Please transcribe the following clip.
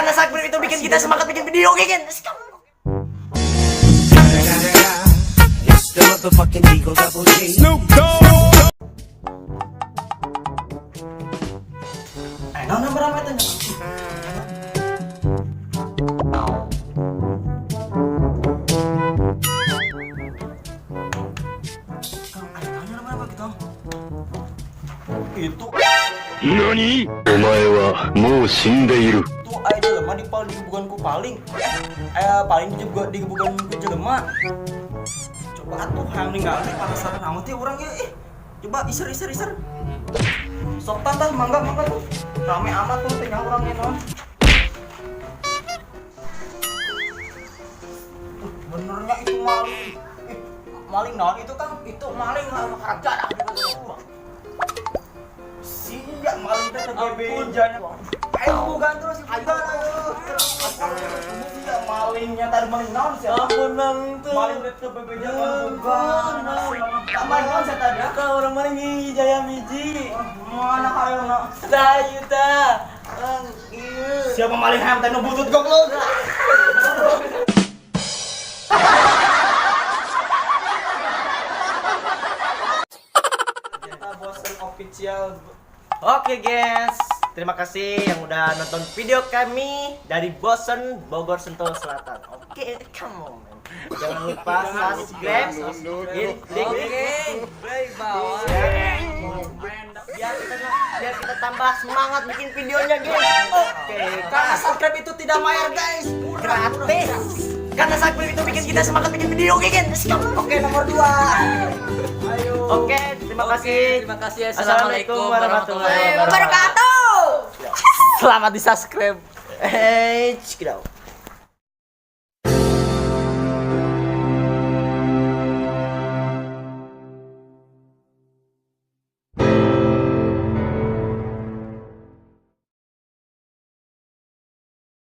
Karena subscribe itu bikin kita semangat bikin video, gengs. It's the motherfucking D-O-Double G. Eh, naon rame-rame teh? Kang, ada naon rame-rame gitu? Itu 何お前はもう死んでいる。 itu aya jelema di pal digebugan ku paling. Eh, paling juga digebugan ku jelema. Coba atuh hayang ningali, penasaran amat ya urang ya. Ih, coba iser iser iser. Sok tah, mangga mangga tuh. Rame amat tuh tengah urangnya naon. Benernya itu maling. Ih, maling naon itu, Kang? Itu maling lah hajar. Sia maling teh teu bejanya. Ayo bukan terus, ayo ayo. Sia malingnya tadi maling naon sih? Ampun, Bang, tuh. Maling teh teu bebeja bukan. Maling naon sih tadi? Ka urang maling hiji jaya hiji. Mana hayangna? Sayu ta. Bang, ieu. Siapa maling hayam teh nu butut, goblok? Kita bosen official. Oke guys, terima kasih yang udah nonton video kami dari Bosen Bogor Sentul Selatan. Oke, come on, man. Jangan lupa subscribe, hit link Oke, bye bye. Biar kita tambah semangat bikin videonya, guys. Oke, Karena subscribe itu tidak bayar, guys. Murah, gratis. Karena subscribe itu bikin kita semangat bikin video, guys. Oke, nomor 2. Ayo. Oke, terima kasih. Terima kasih. Assalamualaikum warahmatullahi Wabarakatuh. Selamat di subscribe. Hey, check it out.